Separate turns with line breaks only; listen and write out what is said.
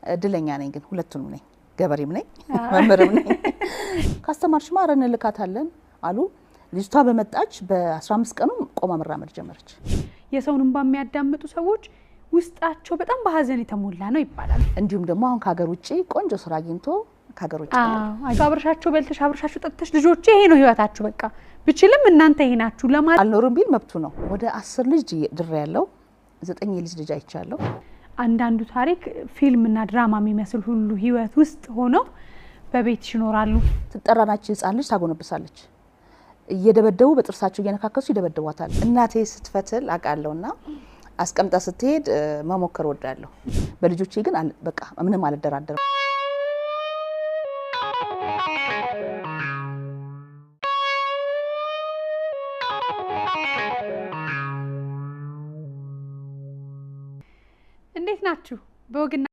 እድለኛ ነኝ ግን ሁለቱንም ነኝ። ገበሬም ነኝ፣ መምህርም ነኝ። ካስተማርሽማ ኧረ እንልካታለን አሉ። ልጅቷ በመጣች በ15 ቀኑ ቆማ መራመድ ጀመረች።
የሰውን እንባ የሚያዳምጡ ሰዎች ውስጣቸው በጣም በሀዘን የተሞላ ነው ይባላል።
እንዲሁም ደግሞ አሁን ከሀገር ውጭ ቆንጆ ስራ አግኝቶ ከሀገር ውጭ
አብረሻቸው በልተሽ አብረሻቸው ጠጥተሽ ልጆቼ ይሄ ነው ህይወታችሁ፣ በቃ ብችልም እናንተ ይሄ ናችሁ ለማለት
አልኖርም ቢል መብቱ ነው። ወደ 10 ልጅ ድሬ ያለው 9 የልጅ ልጅ አይቻለሁ።
አንዳንዱ ታሪክ ፊልምና ድራማ የሚመስል ሁሉ ህይወት ውስጥ ሆነው በቤትሽ ይኖራሉ።
ትጠራናች ህፃን ልጅ ታጎነብሳለች። እየደበደቡ በጥርሳቸው እየነካከሱ ይደበድቧታል። እናቴ ስትፈትል አውቃለሁና አስቀምጣ ስትሄድ መሞከር ወዳለሁ። በልጆቼ ግን በቃ ምንም አልደራደርም።
እንዴት ናችሁ? በወግና